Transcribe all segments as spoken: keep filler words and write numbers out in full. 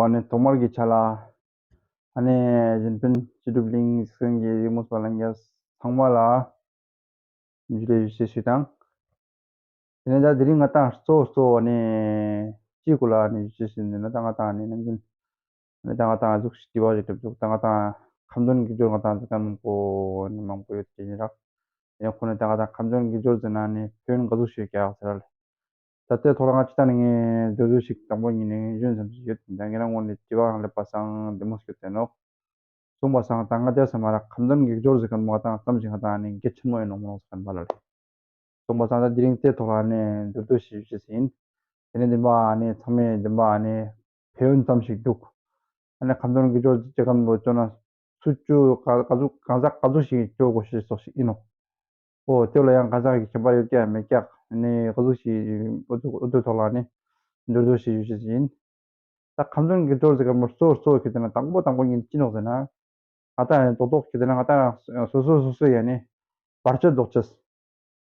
ཨ་ནི་ཐོག་མར་གྱི་ཆ་ལ། ཨ་ནི་གཞན་ཕན་སྤྱི་སྒྲུབ་གླིང་གི་སེམས་ཀྱི་རིག་མོས་པ་ལྷན་རྒྱས་ཚང་མ་ལ་འཇུ་ལེ་ཞུ་ཞུ་དང་། དེ་ནས་ད་དེ་རིང་ང་ཏང་གཙོ་བོ་གཙོ་བོ་ནི་ཅི་སྐོར་ལ་ནི་ཞུ་ཞུ་ནི་ན་ད་ང་ཏང་ནི་ནམ་རྒྱུན་ནི་ད་ང་ཏང་གཟུགས་ཤིག་དྲི་བ་ཞིག་འགྲུབ་འདུག་ད་ང་ཏང་ཁ་འདོན་གྱི་སྦྱོར་ང་ཏང་ཟེར་མཁན་མང་པོ་ནི་མང་པོ་ཡོད་ཀྱི་ཡིན་ར། དེ་ནས་ཁོ་ནི་ད་ང་ཏང་ཁ་འདོན་གྱི་སྦྱོར་ཟེར་ན་ནི་ཕན་ག་ཟུག་ཞིག་རྒྱག་ཟེར་ར་ལེ། ད་ལྟའི་ཐོག་ལ་ང་ཅི་ད་ནི་ངས་མདོར་བསྡུས་ཤིག་དང་པོ་ཉིད་ནས་གཞོན་ཙམ་ཞིག་ཡོད། ད་ངེད་རང་ངོས་ནས་དྲི་བའང་ལེགས་པ་སང་བདེ་མོ་ཞིག་ཡོད་དེ་ནོ། གསུངས་པ་སང་ད་ང་དེ་ས་མ་ར་ཁ་འདོན་གྱི་སྦྱོར་ཟེར་མཁན་མོ་ང་ཏང་ཙམ་ཞིག་ང་ཏང་ནི་གལ་ཆེན་མོ་ཡིན་ནོ་མོ་ཟེར་མཁན་པ་ལ་རེད། གསུངས་པ་སང་ད་དེ་རིང་དེ་ཐོག་ལ་ནི་མདོར་བསྡུས་ཤིག་ཞུ་ཞིག་ཡིན། དེ་ནས་འདི་མ་ནི་ཚང་མས་འདི་མ་ནི་ཕན་ཡོན་ཙམ་ཞིག་འདུག་ཨ་ནི་ཁ་འདོན་གྱི་སྦྱོར་ཅེས་མཁན་མོ་བཅོ་ན་སུ་བཅུ་ག་ག་ཟུག་གང་ཟག་ག་ཟུག་ཞིག་བཅོ་དགོས་ཞེས་སོགས་ཤིག་ཡིན་ནོ། ཨོ་དེ་ལ་ཡང་གང་ཟག་གི་ཁྱད་པར་ཡོད་ཀྱག་མེད་ཀྱག་ནི་ག་ཟུག་ཞིག་ཨོ་ཚོ་ཨོ་ཚོ་ཐོག་ལ་ནི་མདོར་བསྡུས་ཤིག་ཞུ་ཞིག་ཡིན། ད་ཁ་འདོན་གྱི་སྦྱོར་ཟེར་མཁན་མོ་གཙོ་གཙོ་གི་དེ་ན་དང་པོ་དང་པོ་ཉིད་ཅི་ནོག་ཟེར་ན། ང་ཏང་ཡང་རྡོག་རྡོག་གི་དེ་ན་ང་ཏང་སོ་སོ་སོ་སོ་ཡ་ནི་བར་ཆད་ཟློག་ཅེས།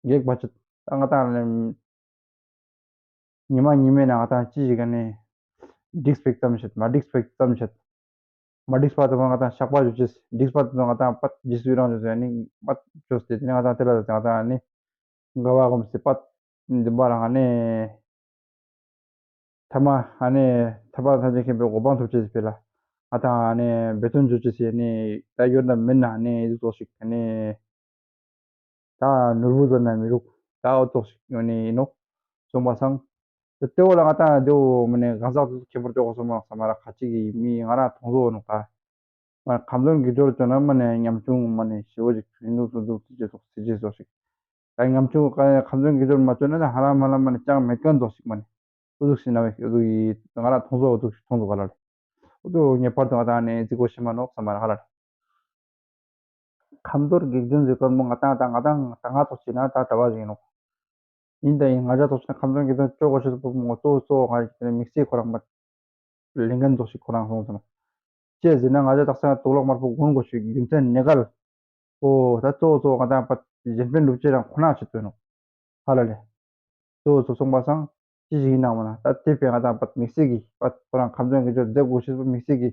གེགས་བར་ཆད་ད་ང་ཏང་ལ་ཉི་མ་ཉི་མའི་ནང་ང་ཏང་ཅི་ཞིག་ག་ནི་འགྲིགས་པའི་ཙམ་བྱེད་མ་འགྲིགས་པའི་ཙམ་བྱེད། མ་འགྲིགས་པ་དེ་ཚོ་ང་ཏང་བཤགས་པ་ཞུ་ཅེས། འགྲིགས་པ་དེ་ཚོ་ང་ཏང་པད་རྗེས་སུ་ཡི་རང་ཞུ་ཟེར་ནི་པད་བཅོས་ཏེ་དེ་ནི་ང་ཏང་དེ་ལ་ང་ཏང་ནི་དགའ་བ་སྒོམ་སེ་པད་འདི་པ་རང་ནི་ཐ་མ་ཨ་ནི་ཐར་པ་དང་ཐམས་ཅད་མཁྱེན་པའི་གོ་འཕང་ཐོབ་ཅེས་ཟེར་ལ་ང་ཏང་ཨ་ནི་འབད་བརྩོན་བྱོས་ཅེས་ཟེར་ནི་ད་ཡོད་ན་མེད་ན་ནི་འདི་ཚོ་ཞིག་ནི། ད་ནོར་བུ་བཟོ་ན་མི་རུག་ད་ཨོ་ཏོག་ཞིག་ཡོད་ནི་ཡིན་ནོ། གསུངས་པ་སང་། ད་ལྟེ་བ་ལ་ང་ཏང་དེའོ་མ་ནས་གང་ཟག་ཏུ་ཁྱད་པར་ཅོག་གོ་སོ་མ་ས་མ་ར་ཁ་ཅིག་གི་མི་ང་རང་མཐོང་བཟོ་ནོ་ད། མ་ཁམས་ཚན་གྱི་སྦྱོར་ཅོ་ན་མ་ནས་ཉམ་ཆུང་མ་ནས་ཞི་བ་ཞིག་ཡིན་ནོ་སོ་འདུག་ཚིག་ཅེས་སོགས་ཚིག་ཅེས་སོགས་ཤིག་ད་ཉམ་ཆུང་ཁམས་ཚན་གྱི་སྦྱོར་མ་ཅོ་ན་ནི་ཧ་ལམ་ཧ་ལམ་མ་ནས་ཅང་མེད་མཁན་ཚོ་ཞིག་མ་ནས་ཨུ་ཟུག་ཞིག་ན་བས་ཨུ་ཟུག་ཡི་ང་རང་མཐོང་བཟོ་ཨུ་ཟུག་ཞིག་མཐོང་འདུག་ག་ལ་ལས། ཨུ་ཟུག་ངེས་པར་དུ་ང་ཏང་ནས་རྩིས་གོ་ཤེས་མ་ནོག་ས་མ་ར་ཧ་ལ་ལས། ཁམས་ཚན་གྱི་སྦྱོར་ཟེར་མཁན་མོ་ང་ཏང་ད་ང་ཏང་ད་ང་ཐོག་ཅིག་ན་ད་གྲྭ་པ་ཞིག་ཡིན་ནོ། ཡིན་ད་ཡིན་ང་ཅག་ཐོག་ཅིག་ན་ཁམས་ཚན་གྱི་སྦྱོར་ཅོ་གོ་ཤེས་པོ་མོ་གཙོ་བོ་གཙོ་བོ་ང་ཡི་དམིགས་བསལ་ཁོ་རང་མ་ལས་འགན་ཚོགས་ཤིག་ཁོ་རང་སོང་ཟེར་ནོ། ཅེས་ཟེར་ན་ང་ཅག་དག་ས་དུག་ལོག་དམར་པོ་གོན་དགོས་ཤིག་རྒྱུ་མཚན་ནི་གལ། ཨོ་ད་གཙོ་བོ་གཙོ་བོ་ང་ཏང་པ་གཞན་ཕན་སྒྲུབ་བྱེད་རང་ཁོ་ན་བྱེད་དོན་ནོ། ཧ་ལ་ལས། གཙོ་བོ་གཙོ་གསུངས་པ་སང་ཅི་ཞིག་ཡིན་ནའང་མ་ན་ད་དེ་བས་ང་ཏང་པ་དམིགས་བསལ་གྱི་པ་ཁོ་རང་ཁམས་ཚན་གྱི་སྦྱོར་མཛད་དགོས་ཤེས་པ་དམིགས་བསལ་གྱི།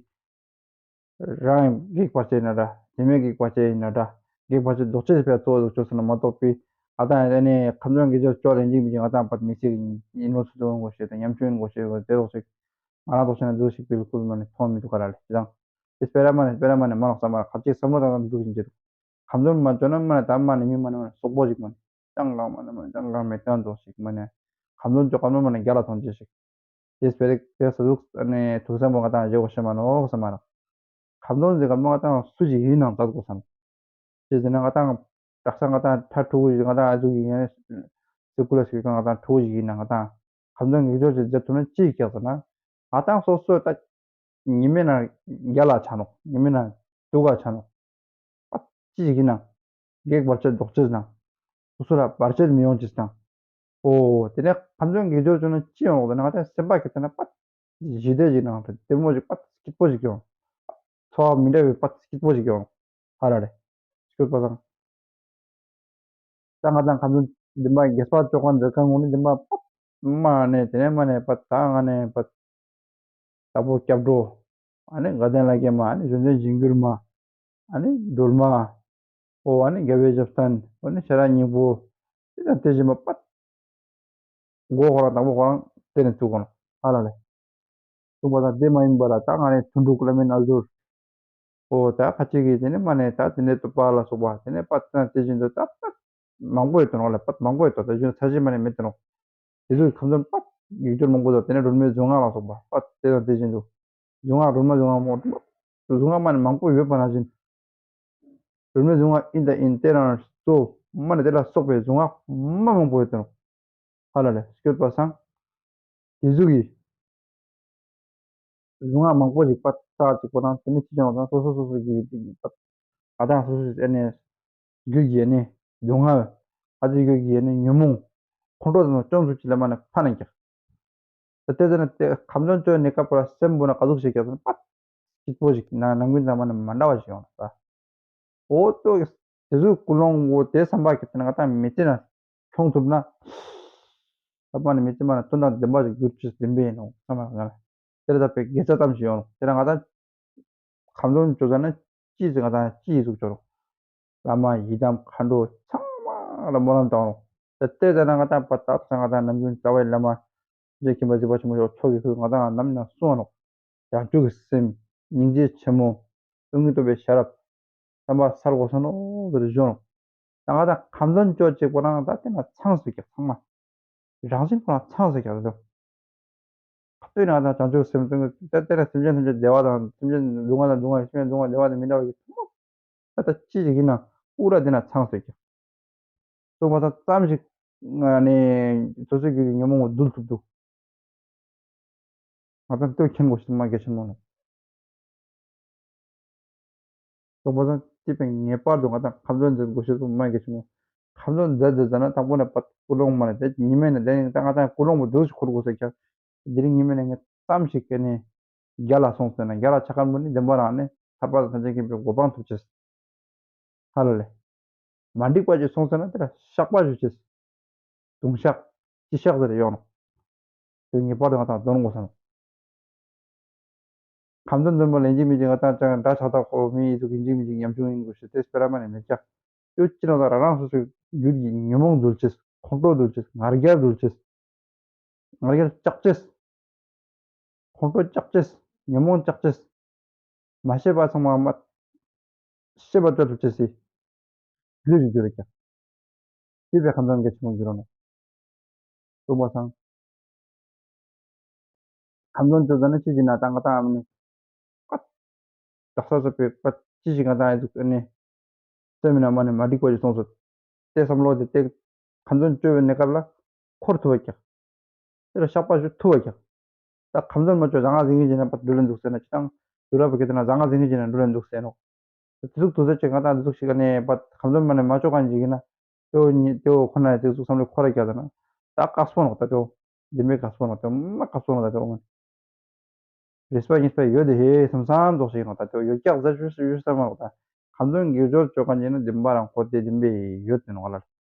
རང་གེགས་བར་ཆད་ཡིན་ན་འདྲ། དེ་མིན་གེགས་བར་ཆད་ཡིན་ན་འདྲ། གེགས་བར་ཆད་ཟློག་ཅེས་ཕར་གཙོ་བོ་ཟུག་ཆོག་ཟེར་ན་མ་གཏོགས་པའི་ཨ་ད་ཨ་ནི་ཁམས་ཚན་གྱི་སྦྱོར་ཅོ་ལེན་གྱི་མི་གྱི་ང་ཏང་པ་དམིགས་བསལ་གྱི་ཡིན་ནོ་ཚུལ་དུ་འོང་དགོས་ཤེས་དང་ཉམ་ཆུང་ཡིན་དགོས་ཤེས་དགོས་དེ་ལོག་ཞིག་ང་རང་ཐོག་ཆེ་ན་འདུག་ཞིག་པའི་ལྐུལ་མ་ནི་མཐོང་མི་འདུག་ག་ར་ལས་ཅི་དང་། དེ་སྤེ་ར་མ་ནི་སྤེ་ར་མ་ནི་མ་ནོག་ས་མ་ར་ཁ་ཅིག་བསམ་བློ་བཏང་ན་འདུག་ཡིན་གྱི་འདུག་ཁམས་ཚན་མ་ཅོ་ན་མ་ནི་ད་མ་ནི་མི་མ་ནི་མ་ནི་སོག་པོ་ཞིག་མ་ནི་ཅང་གང་མ་ནི་མ་ནི་ཅང་གང་མེད་ཀྱང་འདུག་ཞིག་མ་ནི་ཁམས་ཚན་ཅོ་ག་མ་མ་ནི་རྒྱ་ལ་ཐོང་ཅེས་ཤིག་དེ་སྤེ་ར་དེ་ས་ཟུག་ནི་ཐུགས་བསམ་པོ་ང་ཏང་བཞེས་དགོས་ཤེས་མ་ནོག་ས་མ་ར། ཁམས་ཚན་ཟེར་ག་མ་ང་ཏང་སུ་ཞིག་ཡིན་ནང་མཛད་དགོས་སམ། ཅེས་ཟེར་ན་ང་ཏང་དག་ས་ང་ཏང་ཁྲ་ཕྲུ་གུ་ཞིག་ང་ཏང་ཨ་ཟུག་ཡིན་ཡང་སི་ཀུ་ལ་ཞིག་ང་ཏང་ཕྲུ་གུ་ཞིག་ཡིན་ན་ང་ཏང་ཁམས་ཚན་གྱི་སྦྱོར་ཅིག་མཛད་ཐུབ་ན་ཅི་ཡིན་ཀྱག་ཟེར་ན། ང་ཏང་སོ་སོ་ད་ཉི་མའི་ནང་རྒྱ་ལ་ཆ་ནོག་ཉི་མའི་ནང་དུག་ག་ཆ་ནོག་པ་ཅི་ཞིག་ཡིན་ན། གེགས་བར་ཆད་ཟློག་ཅེས་དང་། སོ་སོ་ལ་བར་ཆད་མི་ཡོང་ཅེས་དང་། ཨོ། དེ་ནས་ཁམས་ཚན་གྱི་སྦྱོར་བྱུང་ན་ཅི་ཡོང་ལོག་དེ་ན་ང་ཚོའི་སེམས་པ་གི་དེ་ན་པ། ཞི་བདེ་ཞིག་ནང་དུ་བདེ་མོ་ཞིག་པ་སྐྱིད་པོ་ཞིག་ཡོང་། ཚོར་བ་མི་འདྲ་བའི་པ་སྐྱིད་པོ་ཞིག་ཡོང་། ཧ་ར་རེ། སྐྱོད་པ་དང་། ད་ང་དང་ཁམས་ཚན་འདི་མ་རྒྱས་པ་ཅོག་གང་འདི་གང་ངོ་ནི་འདི་མ་པ། མ་ནས་དེ་ནས་མ་ནས་པ་ད་ང་ནས་པ། དྭགས་པོ་སྐྱབས་འགྲོ། ཨ་ནི་དགའ་ལྡན་ལྷ་བརྒྱ་མ། ཨ་ནི་གཞོན་ལྡན་འཇིགས་འགྱུར་མ། ཨ་ནི་སྒྲོལ་མ། ཨོ་ཨ་ནི་རྒྱལ་བའི་ཞབས་བརྟན། ཨོ་ནི་ཤ་ར་སྙིང་པོ། དེ་དང་དེ་བཞིན་པ་པ། མགོ་ཁོ་རང་དང་པོ་ཁོ་རང་དེ་ནས་བཙུགས་དགོས་ནོ། ཧ་ལ་ལས། གསུངས་པ་དང་དེ་མ་ཡིན་པ་ལ་ད་ང་ནི་ཐུན་དྲུག་བླ་མའི་རྣལ་འབྱོར། ཨོ་ད་ཁ་ཅིག་གིས་དེ་ནས་མ་ནས་ད་དེ་ནས་བསྟོད་པ་ལ་སོགས་པ་དེ་ནས་པ་དེ་དང་དེ་བཞིན་དུ་ད་པ། མང་པོ་ཡོད་དོ་ནོ་ལ་པ་མང་པོ་ཡོད་དོ། ད་གཞོན་ཚ་ཞིག་མ་ནས་མེད་དོ་ནོ། དེ་ཚོའི་ཁམས་ཚན་པ། ཡིག་སྦྱོར་མང་པོ་དང་དེ་ནས་སྒྲོལ་མའི་གཟུངས་སྔགས་ལ་སོགས་པ་པ་དེ་དང་དེ་བཞིན་དུ། གཟུངས་སྔགས་སྒྲོལ་མ་གཟུངས་སྔགས་མོ། གཟུངས་སྔགས་མ་ནི་མང་པོ་ཡོད་པ་ནང་བཞིན། སྒྲོལ་མའི་གཟུངས་སྔགས་ཨིན་དང་ཨིན་དེ་རང་གཙོ་མ་ནི་དེ་ལ་སོགས་པའི་གཟུངས་སྔགས་མ་མང་པོ་ཡོད་དོ། ཧ་ལ་ལས་སྐྱོད་པ་སང་། དེ་ཚོ་གི། གཟུངས་སྔགས་མང་པོ་ཞིག་པ་རྩ་གཅིག་པོ་དང་དེ་ནས་ཅི་བྱུང་བ་དང་སོ་སོ་སོ་སོ་གི་ང་དང་སོ་སོ་ཨ་ནི། རྒྱུད་ཀྱི་ཨ་ནི། སྡུག་བསྔལ། ཨ་ཙི་རྒྱུད་ཀྱི་ཨ་ནི་ཉོན་མོངས། ཁོང་ཁྲོ་དང་བཅོམ་སུ་ཅི་ལ་མ་ནི་ཕ་ནས་ཀྱག་ད་ལྟའི་ཟེར་ན་དེ་ཁམས་ཚན་བཅོས་ནས་སྐབས་པ་ལ་སེམས་བུ་ན་ག་ཟུག་ཞིག་ཀྱག་ཟེར་ན་པ། སྐྱིད་པོ་ཞིག་ན་ནང་ཀུན་ཚང་མ་ནི་མ་འདྲ་བ་ཞིག་ཡོང་ལ་ད། འོ་ཏོ། དེ་ཚོའི་ཀུན་སློང་འོ་དེ་བསམ་པ་གི་དེ་ན་ང་དང་མི་ཚེ་ན་མཐོང་ཐུབ་ན། ད་པ་ནི་མི་ཚེ་མ་ན་དོན་དང་ལྡན་པ་ཞིག་འགྱུར་ཆེས་ལྡན་པས་ཡིན་ནོ་བསམ་པ་ང་ལ། དེ་ལ་ད་དཔེ་དགེ་རྩ་ཙམ་ཞིག་ཡོང་རོགས། དེ་ལ་ང་ད་ཁམས་ཚན་བཅོ་ས་ན་ཅི་ཟིག་ང་ད་ཅི་ཟིག་བཅོ་རོགས། བླ་མ་ཡི་དམ་མཁའ་འགྲོ་ཚང་མ་ལ་སྨོན་ལམ་བཏང་རོགས། ད་ལྟའི་ད་ན་ང་ད་པ་ད་ད་ང་ད་ནམ་རྒྱུན་རྩ་བའི་བླ་མ་རྗེ་མཁན་པ་གཟིགས་པ་ཆེན་པོ་མཆོག་མཆོག་གིས་ཁོས་ང་ད་ནམ་ཡང་གསུང་རོགས། བྱང་ཆུབ་ཀྱི་སེམས། སྙིང་རྗེ་ཆེན་མོ། དངོས་གྲུབ་པའི་ཤེས་རབ། བསམ་པ་གསལ་དགོས་ས་ནོ་ཟེར་བཞོན་རོགས། ད་ང་ད་ཁམས་ཚན་བཅོ་ཅིག་པོ་རང་ད་དེ་ན་ཚང་ཟེར་གྱི་ཚང་མ། རང་བཞིན་ཁོ་རང་ཚང་ཟེར་གྱི་རེད་དོ། ཁ་ཐུག་ན་ད་བྱང་ཆུབ་སེམས་དང་ད་དེ་ན་སེམས་ཅན་ཐམས་ཅད་བདེ་བ་དང་སེམས་ཅན་སྡུག་བསྔལ་དང་སྡུག་བསྔལ་སེམས་ཅན་སྡུག་བསྔལ་བདེ་བ་དང་མི་འདྲ་བ་ཡོད་ཚང་མ། ད་ད་ཅི་ཞིག་ཡིན་ན་ཨུ་ར་དེ་ན་ཚང་ཟེར་གྱི། གསུངས་པ་དང་ཙམ་ཞིག་ང་ནི་སོ་སོའི་རྒྱུད་ཀྱི་ཉོན་མོངས་འདུལ་ཐུབ་འདུག་ང་ཚང་ལྟོས་མཁྱེན་དགོས་ཤེས་མ་གལ་ཆེན་མོ་ནོ། གསུངས་པ་དང་ཅི་ཕན་ངེས་པར་དུ་ང་ཚང་ཁམས་ཚན་འཛིན་དགོས་ཤེས་མ་གལ་ཆེན་མོ། ཁམས་ཚན་འཛིན་འཛིན་ཟ་ན་དང་པོ་ནས་པ་ཀུན་སློང་མ་ནས་དེ་ཉི་མ་ནས་དེ་ནས་ད་ང་ཚང་ཀུན་སློང་པོ་འདུག་ཞིག་འཁོར་དགོས་ཟེར་ཀྱང་། དེ་རིང་ཉི་མ་ནས་ངས་ཙམ་ཞིག་གི་ནི་རྒྱ་ལ་སོང་ཟེར་ན་རྒྱ་ལ་ཆ་ཁན་པོ་ནི་བདེན་པ་རང་ནས་ཐར་པ་དང་ཐམས་ཅད་མཁྱེན་པའི་གོ་འཕང་ཐོབ་ཅེས། ཧ་ལ་ལས། མ་འགྲིག་པ་ཅིག་སོང་ཟེར་ན་དེ་ལ་བཤགས་པ་ཞུ་ཅེས། དུང་བཤགས། སྤྱི་བཤགས་ཟེར་ཡོང་ནོ། དེ་ངེས་པར་དུ་ང་ཚང་འདོན་དགོས་ས་ནོ། ཁམས་ཚན་འཛིན་པ་ལ་ཡིན་གཅིག་མིན་གཅིག་ང་ཚང་ཅང་འདྲ་ཆགས་ཐག་ཁོ་མི་ཡིན་ཚུལ་ཡིན་གཅིག་མིན་གཅིག་ཉམ་ཆུང་ཡིན་དགོས་ཤེས་དེ་སྤེ་ར་མ་ནས་མེད་ཀྱང་། ཡོད་ཅི་ན་ད་རང་རང་སོ་སོའི་རྒྱུད་ཀྱི་ཉོན་མོངས་འདུལ་ཅེས། ཁོང་ཁྲོ་འདུལ་ཅེས། ང་རྒྱལ་འདུལ་ཅེས། ང་རྒྱལ་བཅག་ཅེས། ཁོང་ཁྲོ་བཅག་ཅེས། ཉོན་མོངས་བཅག་ཅེས། མ་ཤེས་པ་ཚང་མ་མ། ཤེས་པ་སྤྲོད་ཐུབ་ཅེས་སི། རྒྱུ་ཞིག་འགྱུར་ཀྱང་། ཅེས་པའི་ཁམས་ཚན་གལ་ཆེན་པོ་འགྱུར་རོ་ནོ། གསུངས་པ་སང་། ཁམས་ཚན་བཅོ་ས་ནི་ཅི་ཞིག་ན་ད་ང་ཏང་ཨ་མ་ནི། ཨ། དག་ས་སོ་པའི་པ་ཅི་ཞིག་ང་ཏང་ཨེ་ཟུག་ནི། སེམས་ནང་མ་ནི་མ་འགྲིག་པ་ཞིག་སོང་སོ། དེ་བསམ་བློ་དེ་དེ་ཁམས་ཚན་བཅོ་བའི་གནས་སྐབས་ལ་འཁོར་ཐུབ་པ་ཀྱང་། དེ་ལ་བཤགས་པ་ཞུ་ཐུབ་པ་ཀྱང་། ད་ཁམས་ཚན་མ་བཅོ་ཟང་ང་ཟིང་ངེ་བྱས་ན་པ་འགྲོ་ལེན་འདུག་ཟེར་ན་ཅི་དང་། དུས་རབས་ཀྱི་དེ་ན་ཟང་ང་ཟིང་ངེ་བྱས་ན་འགྲོ་ལེན་འདུག་ཟེར་ནོ། དེ་ཟུག་དུས་ཚོད་ཅིག་ང་ཏང་དེ་ཟུག་ཞིག་ག་ནས་པ་ཁམས་ཚན་མ་ནས་མ་བཅོ་གང་ཞིག་ཡིན་ན། དེ་བོ་ཉི་དེ་བོ་ཁོ་ན་དེ་ཟུག་བསམ་བློ་འཁོར་ར་རྒྱག་ད་ན། ད་དཀགས་པོ་ནོ་ད་དེ་བོ། འདི་མི་དཀགས་པོ་ནོ་དེ་མ་དཀགས་པོ་ནོ་ད་དེ་བོ། རེས་པ་གཉིས་པ་ཡོད་དེ་ཧེ་སམ་སམ་རྫོགས་ཤིག་ཡིན་ནོ་ད་དེ་བོ་ཡོད་ཀྱག་ཟ་ཞུ་ཞུ་ས་མ་ནོ་ད། ཁམས་ཚན་གྱི་སྦྱོར་བཅོ་གང་ཡིན་ན་འདི་མ་རང་ཁོ་དེ་འདི་མི་ཡོད་དེ་ནོ་ལ།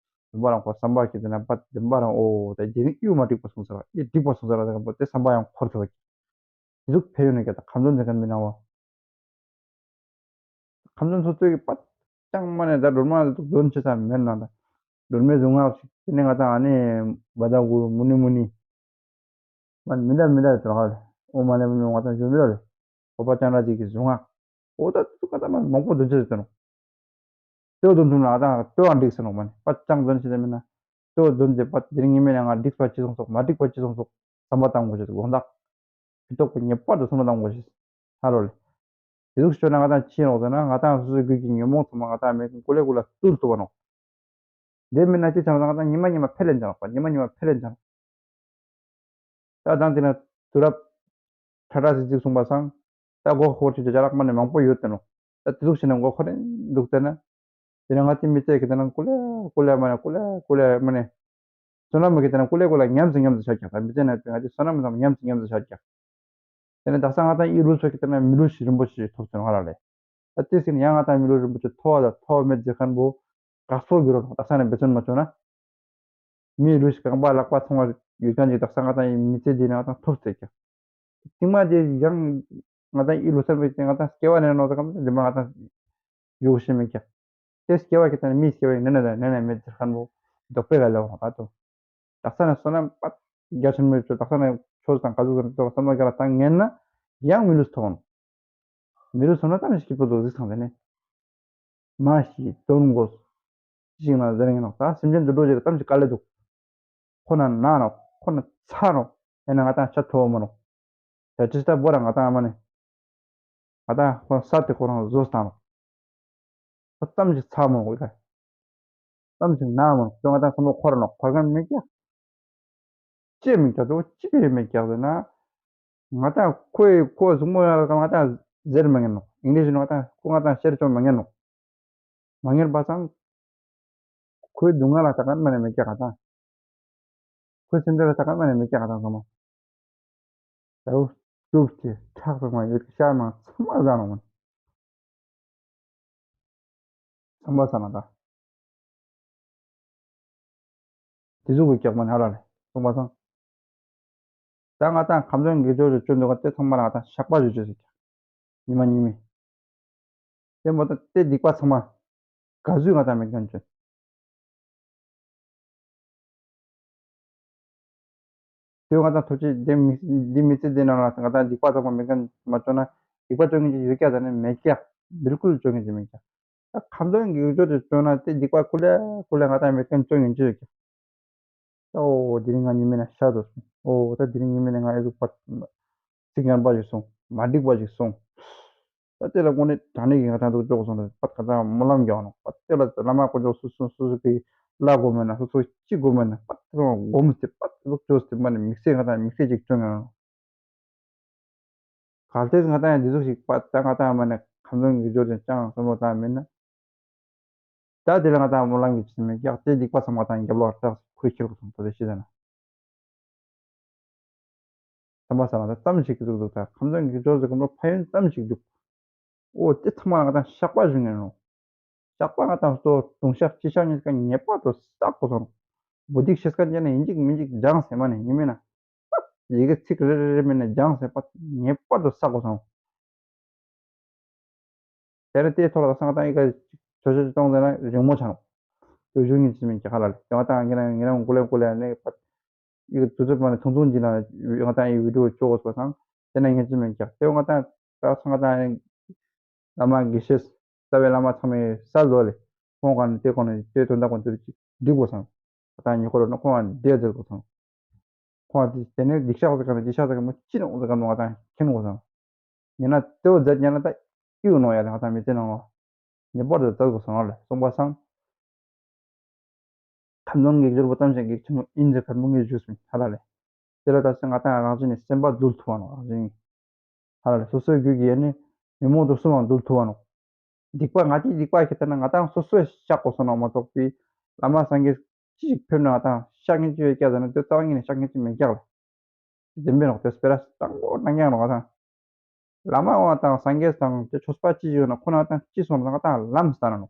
འདི་མ་རང་ཁོ་བསམ་པ་ཞིག་དེ་ན་པ་འདི་མ་རང་ཨོ་ད་དེ་ནི་གཡུ་མ་འགྲིག་པ་སོང་ཟེར་བ་ཨེ་འགྲིག་པ་སོང་ཟེར་བ་དེ་ག་པོ་དེ་བསམ་པ་ཡང་འཁོར་ཐུབ་པ། དེ་ཟུག་ཕན་ཡོན་ནི་ཀྱ་ད་ཁམས་ཚན་དེ་ག་མི་ན་བ། ཁམས་ཚན་སོ་སོའི་གི་པ་ཅང་མ་ནས་ད་སྒྲོལ་མ་ལ་འདུག་འདོན་ཆེ་ས་མེད་ན་ད། སྒྲོལ་མའི་གཟུངས་སྔགས་ཤིག་དེ་ནས་ང་ཏང་ཨ་ནི་བ་ད་གུ་རུ་མུ་ནི་མུ་ནི། མ་མི་འདྲ་མི་འདྲ་དེ་ཧ་ལས་ཨོ་མ་ནི་མུ་ནི་ང་ཏང་ཞུ་མི་ར་ལས། ཨོ་པ་ཅང་ར་ཅིག་གི་གཟུངས་སྔགས། ཨོ་ད་ཚུ་ང་ཏང་མ་མང་པོ་འདོན་ཆེ་ས་དེ་ནོ། ལྟོས་དོན་ཐུན་ལ་ང་ཏང་ལྟོས་ཨང་འགྲིག་ཟེར་ནོ་མ་ནི་པ་ཅང་འདོན་ཆེ་ས་མེད་ན། ལྟོས་དོན་དེ་པ་དེ་རིང་ཉི་མའི་ནང་ང་འགྲིག་པ་ཅི་སོང་སོག་མ་འགྲིག་པ་ཅི་སོང་སོག་བསམ་པ་བཏང་དགོས་ཆེ་དགོངས་དག་ཕི་ཏོག་པོ་ངེས་པར་དུ་བསམ་བློ་བཏང་དགོས་ཤེས། ཧ་ལོ་ལེ། དེ་ཟུག་ཤོད་ན་ང་ཏང་ཕྱིན་རོགས་ཟེར་ན་ང་ཏང་སོ་སོའི་རྒྱུད་ཀྱི་ཉོན་མོངས་ཚང་མ་ང་ཏང་མེད་ཀུ་ལེ་ཀུ་ལ་བཏུལ་ཐུབ་པ་ནོ། དེ་མིན་ན་ཅི་བྱ་ང་ཏང་ཉི་མ་ཉི་མ་འཕེལ་ལེན་ཅང་རོགས་པ་ཉི་མ་ཉི་མ་འཕེལ་ལེན་ཅང་། ད་དང་དེ་ན་དུས་རབས་ཁྲ་ཁྲ་ཟིག་ཟིག་གསུངས་པ་སང་། ད་མགོ་འཁོར་ཅིག་ཅ་ལག་མ་ནས་མང་པོ་ཡོད་དེ་ནོ། ད་དེ་ཟུག་བྱས་ན་མགོ་འཁོར་རེ་འདུག་ཟེར་ན། དེ་ནས་ང་ཏི་མི་ཚེ་གི་དེ་ན་ཀུ་ལེ་ཀུ་ལེ་མ་ནེ་ཀུ་ལེ་ཀུ་ལེ་མ་ནེ། བསོད་ནམས་གི་དེ་ན་ཀུ་ལེ་ཀུ་ལེ་ཉམས་སུ་ཉམས་སུ་ཆགས་ཀྱག་ད་མི་ཚེ་ན་ང་ཏི་བསོད་ནམས་དང་ཉམས་སུ་ཉམས་སུ་ཆགས་ཀྱག་དེ་ནས་དག་ས་ང་ཏང་ཨི་རུ་ཚོ་གི་དེ་ན་མི་ལུས་ཤིག་རིན་པོ་ཆེ་ཐོབ་སོང་ང་ལ་ལས། ད་དེ་སྲིད་ཡང་ང་ཏང་མི་ལུས་རིན་པོ་ཆེ་ཐོབ་པ་དང་ཐོབ་པ་མེད་ཟེར་མཁན་པོ་དགའ་ཚོར་གི་རོ་དག་ས་ནས་འབད་བརྩོན་མ་བྱུང་ན། མིའི་ལུས་ཤིག་རྐང་པ་ལག་པ་ཚང་བ་ཡོད་མཁན་ཅིག་དག་ས་ང་ཏང་མི་ཚེ་འདི་ནང་ང་ཏང་ཐོབ་ཟེར་ཀྱག་དེ་མ་དེ་ཡང་ང་ཏང་ཨི་ལུ་སར་བས་ང་ཏང་སྐྱེ་བ་ནས་ནོ་ད་གམ་དེ་མ་ང་ཏང་ཡོད་ཤེས་མེད་ཀྱག་དེ་སྐྱེ་བ་གི་ད་ནི་མིའི་སྐྱེ་བ་ཡིན་ན་ནས་ནས་མེད་ཟེར་མཁན་པོ་རྡོག་པས་ག་ལས་འོང་ད་དོ། དག་ས་ནས་བསོད་ནམས་པ་རྒྱ་ཆེན་མོའི་ཚོ་དག་ས་ནས་ཆོས་དང་ག་ཟུག་ཟེར་ན་བསམ་བློ་རྒྱ་ལ་བཏང་ངེས་ན་ཡང་མི་ལུས་ཐོག་ནོ། མི་ལུས་ཐོག་ན་ད་མི་སྐྱིད་པོ་འདུག་ཟིག་སང་དེ་ནས། མ་ཤི་དོན་གོ་ཅིག་ན་ཟེར་ཡིན་ནོ་ད་སེམས་ཅན་དུད་འགྲོ་ཅིག་གཏམ་ཞིག་དཀའ་ལས་འདུག་ཁོ་ན་ན་ནོ་ཁོ་ན་ཚ་ནོ་ཡིན་ན་ང་ཏང་ཆ་ཐོ་མ་ནོ། ད་ཅི་ལྟ་བོ་ར་ང་ཏང་ཨ་མ་ནི། ང་ཏང་ཁོ་ས་དེ་ཁོ་རང་བཟོ་སྟངས་ནོ། ཁོ་གཏམ་ཞིག་ཚ་མ་ནོ་ཁོ་ད། གཏམ་ཞིག་ན་མ་ནོ་ཁོ་ང་ཏང་བསམ་བློ་འཁོར་ནོ་འཁོར་མཁན་མེད་ཀྱག་ཅི་མི་རྒྱག་དོ་ཅི་བས་མི་རྒྱག་ཟེར་ན། ང་ཏང་ཁོས་ཁོ་གཟུགས་མོ་ཡ་ལ་ང་ཏང་ཟེར་མ་ངན་ནོ། ཨིང་ལིཤ་ནང་ང་ཏང་ཁོ་ང་ཏང་ཤེར་ཅོ་མ་ངན་ནོ། མ་ངན་པ་སང་། ཁོའི་སྡུག་བསྔལ་ལ་ད་ག་མ་ནས་མི་སྐྱག་ང་ཏང་། ཁོའི་སེམས་ཁྲལ་ལ་ད་ག་མ་ནས་མི་སྐྱག་ང་ཏང་ཚང་མ། ད་འུ་ཅུབ་ཀྱི་ཁྲག་ཚང་མ་ཡོད་ཀྱི་ཤ་མ་ཚང་མ་ཟ་ནོ་མ། ཚང་མ་ཟ་ན་ད། དེ་ཟུག་གི་སྐྱག་མ་ནི་ཧ་ལ་ལས་གསུངས་པ་སང་། ད་ང་ཏང་ཁམས་ཚན་དགེ་སྦྱོར་ཅོ་འདུག་ག་དེ་ཚང་མ་ལ་ང་ཏང་བཤགས་པ་ཞུ་ཅོ་ཟེར་གྱི། ཉི་མ་ཉི་མའི། དེ་མོ་ད་དེ་སྡིག་པ་ཚང་མ་ག་ཟུག་ང་ཏང་མེད་མཁན་ཅོ། དེ་ང་ཏང་ཐུགས་རྗེ་དེ་མི་འདི་མི་ཚེ་འདི་ནང་ལ་ང་ཏང་སྡིག་པ་ཚང་མ་མེད་མཁན་མ་ཅོ་ན། སྡིག་པ་ཅོ་མཁན་ཅིག་ཡོད་ཀྱག་ད་ནི་མེད་ཀྱག། བིལ་ཀུལ་ཅོ་མཁན་ཅིག་མེད་ཀྱག། ད་ཁམས་ཚན་དགེ་སྦྱོར་དེ་ཅོ་ན་དེ་སྡིག་པ་ཀུ་ལེ་ཀུ་ལེ་ང་ཏང་མེད་མཁན་ཅོ་ཡིན་ཅོ་ཡོད་ཀྱག། ད་འོ་དེ་རིང་ང་ཉི་མའི་ནང་ཤར་དོ། འོ་ད་དེ་རིང་ཉི་མའི་ནང་ང་ཨེ་ཟུག་པ་ཚིག་ངན་པ་ཞིག་སོང་། མ་འགྲིག་པ་ཞིག་སོང་། ད་དེ་ལ་དངོས་གནས་དྲང་གནས་ཀྱི་ང་ཏང་འདུག་ཅོག་སོང་ད་པད་ཁ་ད་སྨོན་ལམ་རྒྱག་ནོག། པད་དེ་ལ་བླ་མ་དཀོན་མཆོག་སུ་སུ་སུ་སུ་གི་བླ་དགོས་མེད་ན་སུ་སུ་ཅི་དགོས་མེད་ན་པད་དེ་ལ་སྒོམ་སྟེ་པད་དེ་ལ་ཅོས་ཏེ་མ་ནི་དམིགས་བསལ་ང་ཏང་དམིགས་བསལ་ཅིག་ཅོ་ངེ་ནོག། གལ་ཏེ་ང་ཏང་ཡང་འདི་ཟུག་ཞིག་པ་ད་ང་ཏང་མ་ནི་ཁམས་ཚན་དགེ་སྦྱོར་ཅན་ཅང་བསམ་བློ་བཏང་མེད་ན། ད་དེ་ལ་ང་ཏང་སྨོན་ལམ་གྱི་ཆེད་མེད་ཀྱག་དེ་སྡིག་པ་ཚང་མ་ང་ཏང་རྒྱབ་ལོག་སྐྲག་ཁུར་ཁྱེར་དགོས་སོང་ད་དེ་ཤི་ད་ན། ཚང་མ་ས་ན་ད་ཙམ་ཞིག་གི་འདུག་འདུག་ད་ཁམས་ཚན་གྱི་སྦྱོར་ཟེར་གོ་ནོ་ཕན་ཡོན་ཙམ་ཞིག་འདུག། འོ་དེ་ཚང་མ་ང་ཏང་བཤགས་པ་ཞུ་ངེ་ནོག། བཤགས་པ་ང་ཏང་གཙོ་བོ་ལྟུང་བཤགས་སྤྱི་བཤགས་གཉིས་ཀ་ངེས་པར་དུ་བསགས་དགོས་སོང་། མུ་སྟེགས་ཤེས་མཁན་ཅན་ནི་ཡིན་གཅིག་མིན་གཅིག་སྦྱངས་ཟེར་མ་ནི་ཡིན་མིན་ན། ཡི་གེ་ཚིག་རེ་རེ་རེ་མིན་ན་སྦྱངས་ཟེར་པ་ངེས་པར་དུ་བསགས་དགོས་སོང་། དེ་ནས་དེའི་ཐོག་ལ་སང་ཏང་ཡི་གེ་ཆོས་ཆོས་གཏོང་ཟེར་ན་རིང་མོ་ཆ་ནོག། དུས་རྒྱུན་གྱི་ཅི་མིན་གྱི་ཁ་ལ་ལས་ང་ཏང་ངེ་རང་ངེ་རང་ཀུ་ལེ་ཀུ་ལེ་ནས་པ། ཡི་གེ་དུས་ཚོད་མ་ནས་ཐུང་ཐུང་གྱི་ནང་ང་ཏང་ཡི་བི་ཌིའོ་ཅོག་གོ་སོ་སང་། དེ་ནས་ངེ་ཅི་མིན་ཀྱག་དེ་ང་ཏང་ད་ཚང་ང་ཏང་བླ་མ་དགེ་བཤེས་རྩ་བའི་བླ་མ་ཚང་མའི་ས་ལོ་ལས་ཁོང་ག་ནས་དེ་གོ་ནས་དེ་དོན་དག་གོ་དེ་ཅིག་འགྲིག་གོ་སང་། ང་ཏང་ཉེ་འཁོར་ན་ཁོང་ག་ནས་དེ་མཛད་གོ་སང་། ཁོང་དེ་དེ་ནས་སྡིག་བཤགས་ཟེར་ག་ནས་སྡིག་བཤགས་ཟེར་ག་ནས་ཅི་ནས་འོང་ཟེར་ག་ནས་ང་ཏང་མཁྱེན་གོ་སང་། ཡིན་ན་དེ་བོ་མཛད་ཉན་ན་ད་ཨིའུ་ནོ་ཡ་ལས་ང་ཏང་མི་ཚེ་ནང་ལ་ངེས་པར་དུ་མཛད་དགོས་སོང་ལ་གསུངས་པ་སང་། ཁམས་ཚན་གྱི་སྦྱོར་བ་ཙམ་ཞིག་གི་ཆེན་མོ་ཨིན་ཟེར་གར་མོ་ངེས་བརྗོད་སོང་ཧ་ལ་ལས། དེ་ལ་ད་སེ་ང་ཏང་རང་བཞིན་ནས་སེམས་པ་འདུལ་ཐུབ་བ་ནོ་རང་བཞིན། ཧ་ལ་ལས་སོ་སོའི་རྒྱུད་ཀྱི་ཡེ་ནས་ཉོན་མོངས་དུག་གསུམ་ལ་འདུལ་ཐུབ་བ་ནོ། སྡིག་པ་ང་ཏི་སྡིག་པ་ཁྱེར་ཏེ་ན་ང་ཏང་སོ་སོས་བཤགས་དགོས་སོང་ནོ་མ་གཏོགས་པའི་བླ་མ་སངས་རྒྱས་ཅི་ཞིག་ཕེབས་ན་ང་ཏང་བཤགས་མཁན་ཅི་ཡོད་ཀྱག་ཟེར་ན་དེ་རྩ་བ་ཉིད་ནས་བཤགས་མཁན་ཅི་མེད་ཀྱག་ལ། བདེན་པའི་ནོག་དེ་སྤེ་ར་དང་པོ་གནང་ཀྱག་ནོ་ང་ཏང་། བླ་མ་བ་དང་སངས་རྒྱས་དང་དེ་ཆོས་པ་ཅི་ཡོད་ན་ཁོ་ན་ང་ཏང་ཅི་སོང་ན་ང་ཏང་ལམ་སྟན་ནོ།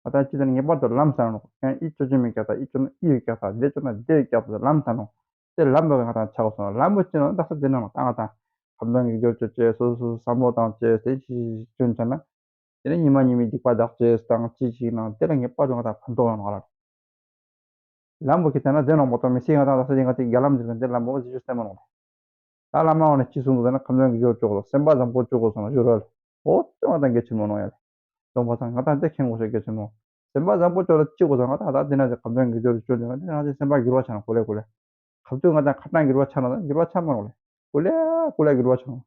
ང་ཏང་ཅི་ལྟར་ངེས་པར་དུ་ལམ་སྟན་ནོ། ཡང་ཨི་ཅོ་ཅི་མེད་ཀྱག་ད་ཨི་ཅོ་ན་ཨི་ཡོད་ཀྱག་ད་དེ་ཅོ་ན་དེ་ཡོད་ཀྱག་ད་ལམ་སྟན་ནོ། དེ་ལམ་པོ་ང་ཏང་ཆགས་སོང་ལམ་པོ་ཅི་ནོ་ད་ས་དེ་ནང་ང་ཏང་ང་ཏང་ཁམས་ཚན་གྱི་སྦྱོར་ཅོ་ཅེས་སོ་སོ་བསམ་བློ་བཏང་ཅེས་དེ་ཅི་ཅོན་ཆ་ན། དེ་ནས་ཉི་མ་ཉི་མའི་སྡིག་པ་དག་ཅེས་དང་ཅི་ཅིག་ནང་དེ་ལ་ངེས་པར་དུ་ང་ཏང་ཕན་ཐོགས་ཡོང་ང་ལ། ལམ་པོ་ཁྱེར་ཏེ་ན་དེ་ནང་མ་གཏོགས་མི་སྲིད་ང་ཏང་ད་ས་དེ་ང་ཏི་རྒྱ་ལམ་ཟེར་ག་དེ་ལམ་པོ་ཟི་ཞུ་སྟེ་མ་ནོ། ད་བླ་མ་བ་ནས་ཅི་གསུངས་འདུག་ཟེར་ན་ཁམས་ཚན་གྱི་སྦྱོར་ཅོ་གོ་སོང་སེམས་པ་བཟང་པོ་ཅོ་གོ་སོང་ན་ཞུ་རོ་ལ། འོ་དེ་ང་ཏང་གལ་ཆེན་མོ་ནོ་ཡ་ལ། གསུངས་པ་སང་ང་ཏང་དེ་མཁྱེན་དགོས་ཤེས་གལ་ཆེན་མོ། སེམས་པ་བཟང་པོ་ཅོ་ལ་ཅི་གོ་སོང་ང་ཏང་ད་དེ་ན་དེ་ཁམས་ཚན་གྱི་སྦྱོར་ཅོ་དེ་ན་དེ་ང་ཏི་སེམས་པ་འགྱུར་བ་ཆ་ན་ཀུ་ལེ་ཀུ་ལེ། ཁ་ཐུག་ང་ཏང་ཁ་ཏང་འགྱུར་བ་ཆ་ན་འགྱུར་བ་ཆ་མ་ནོ་ལེ། ཀུ་ལེ་ཀུ་ལེ་འགྱུར་བ་ཆ་ནོ།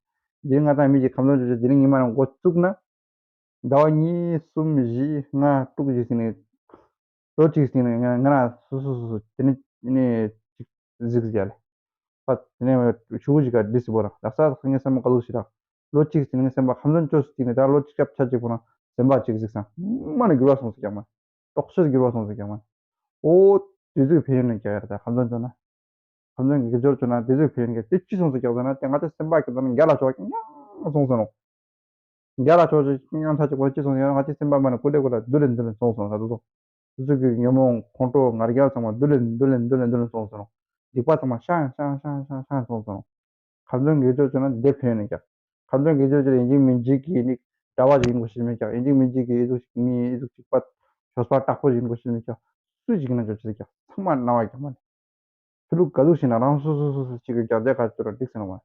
དེ་རིང་ང་ཏང་མི་གི་ཁམས་ཚན་ཅོ་ཅོ་དེ་རིང་ཉི་མ་ནང་འགོ་བཙུགས་ན། ཟླ་བ་གཉིས་གསུམ་བཞི་ལྔ་དྲུག་ཅིག་ཟིན་ནས། ལོ་གཅིག་ཟིན་ནས་ང་ང་རང་སོ་སོ་སོ་སོ་དེ་ནས་ནས་ཅིག་གཟིགས་ཟེར་ལེ། ཕ་དེ་ནས་ཆུ་བོ་ཞིག་ག་འདྲི་སྲིད་པོ་ར་ལག་ས་ངའི་སེམས་པ་ག་ལུགས་ཤིག་ར། ལོ་གཅིག་ཟིན་ནས་ངའི་སེམས་པ་ཁམས་ཚན་ཅོ་ཟིན་ནས་ད་ལོ་གཅིག་སྐྱབས་ཆ་གཅིག་པོ་ན་སེམས་པ་ཅིག་གཟིགས་སང་མ་ནས་འགྱུར་བ་སོང་ཟེར་ཀྱང་མ། རྟོག་ཤེས་འགྱུར་བ་སོང་ཟེར་ཀྱང་མ། ཨོ། དུས་ཚོད་ཕན་ཡོན་ནས་ཀྱང་ཡར་ད་ཁམས་ཚན་ཅོ་ན། ཁམས་ཚན་གྱི་སྦྱོར་ཅོ་ན་དེ་ཚོའི་ཕན་ཡོན་གྱི་དེ་ཅི་སོང་ཟེར་ཀྱང་ཟེར་ན་དེ་ང་ཚོ་སེམས་པ་གི་ད་ནི་རྒྱ་ལ་ཕྱོགས་ཀྱང་ཡང་སོང་ཟེར་ནོ། རྒྱ་ལ་ཕྱོགས་ཀྱི་ཡང་ཐག་ཅིག་པོ་ཅི་སོང་ཟེར་ན་ང་ཚོའི་སེམས་པ་མ་ནི་ཀུ་ལེ་ཀུ་ལེ་རྡུལ་ལེ་རྡུལ་ལེ་སོང་སོང་ཟེར་དུ། དེ་ཚོ་གི་ཉོན་མོངས་ཁོང་ཁྲོ་ང་རྒྱལ་ཚང་མ་རྡུལ་ལེ་རྡུལ་ལེ་རྡུལ་ལེ་རྡུལ་ལེ་སོང་སོང་། སྡིག་པ་ཚང་མ་ཤང་ཤང་ཤང་ཤང་ཤང་སོང་སོང་། ཁམས་ཚན་གྱི་སྦྱོར་ཅོ་ན་དེ་ཕན་ཡོན་ནས་ཀྱང་། ཁམས་ཚན་གྱི་སྦྱོར་ཅོ་ལ་ཡིན་གཅིག་མིན་གཅིག་གི་ནི་གྲྭ་བ་ཞིག་ཡིན་དགོས་ཤེས་མེད་ཀྱང་ཡིན་གཅིག་མིན་གཅིག་གི་ཨི་ཟུག་ཞིག་མི་ཨི་ཟུག་ཅིག་པ་ཆོས་པ་དྲག་པོ་ཞིག་ཡིན་དགོས་ཤེས་མེད་ཀྱང་སུ་ཞིག་ཡིན་ན་ཅོ་ཅི་ཀྱང་ཚང་མ་རྣ་བ་རྒྱག་མ་ནི། ཆོས་ལུགས་ག་ཟུག་ཞིག་ན་རང་སོ་སོ་སོ་སོ་གཅིག་གི་རྒྱག་རྫས་ག་ཅོ་ར་འགྲིག་ཟེར་ན་མ།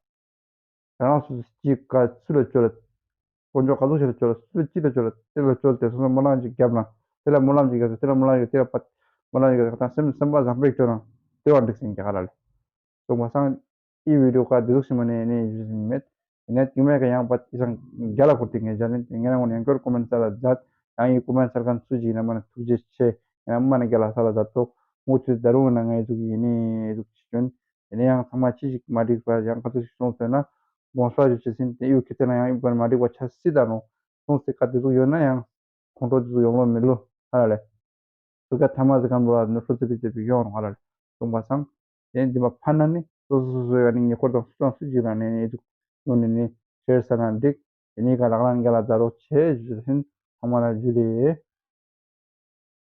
རང་སོ་སོ་གཅིག་ག་སུ་ལ་ཅོ་ལ། དཀོན་མཆོག་ག་ཟུག་ཞིག་ལ་ཅོ་ལ་སུ་ལ་ཅི་ལ་ཅོ་ལ་དེ་ལ་ཅོ་ལ་དེ་སོ་སོ་སྨོན་ལམ་ཅིག་བརྒྱབ་ན། དེ་ལ་སྨོན་ལམ་ཅིག་བརྒྱབ་དེ་ལ་སྨོན་ལམ་ཅིག་བརྒྱབ་དེ་ལ་པ། སྨོན་ལམ་ཅིག་བརྒྱབ་ད་སེམས་སེམས་པ་བཟང་པོས་ཅོ་ན། དེ་བ་འགྲིག་ཟིན་རྒྱ་གར་ལ། གསུངས་པ་སང་། ཨི་བི་ཌིའོ་ཀ་འདི་ཟུག་ཞིག་མ་ནས་ནས་ཡུལ་ཞིག་མེད། ཡིན་ན་དཀྱུས་མའི་ཀ་ཡང་པ་ཨི་སང་རྒྱ་ལ་ཁོ་དེ་ངས་བཞག་ནས་ངས་རང་ངོ་ནས་ཡང་བསྐྱར་ཀོ་མེན་ས་ལ་མཛད། ཡང་ཡི་ཀོ་མེན་སར་ཁན་སུ་ཞིག་ཡིན་ན་མ་ནས་ཐུགས་རྗེ་ཆེ། ཡང་མ་ནས་རྒྱ་ལ་ས་ལ་མཛད་ཐོག་མུ་མཐུད་ད་རུང་ན་ངས་ཟུག་ཡིན་ནི་ཟུག་ཅིག་བྱོན། ཡིན་ན་ཡང་ཚང་མ་ཅི་ཞིག་མ་འགྲིག་པ་ཡང་ག་ཚོད་ཞིག་སོང་ཟེར་ན། དགོངས་པ་ཞུ་ཆེ་ཟིན་དེ་ཡུ་ཁི་ཏེ་ན་ཡང་ཡུ་གར་མ་འགྲིག་པ་ཆ་སྲིད་ད་རུང་སོང་ཟེར་ཀ་དེ་ཟུག་ཡོད་ན་ཡང་། ཁོང་ཁྲོ་དེ་ཚོ་ཡོང་ལོ་མི་ལོ་ཧ་ལ་ལས། སུ་ག་ཐ་མ་ཟི་གམ་རོ་ལ་ནུ་ཧྲུ་ཙི་པི་ཙི་པི་ཡོང་རུང་ཧ་ལ་ལས། གསུངས་པ་སང་། དེ་འདི་མ་ཕ་ན་ནི་སོ་སོ་སོ་སོ་ཡ་ནི་ཉེ་འཁོར་དང་སུ་དང་སུ་ཅིག་ལ་ནས་ནི་འདུག་ནོ་ནི་ནི་ཤེར་ས་ན་འགྲིག། དེ་ནི་ག་ལག་ལ་ནི་ག་ལ་ཛ་རོགས་ཆེ་ཞུ་ཟིན་ཐ་མ་ལ་ཇུ་ལེ།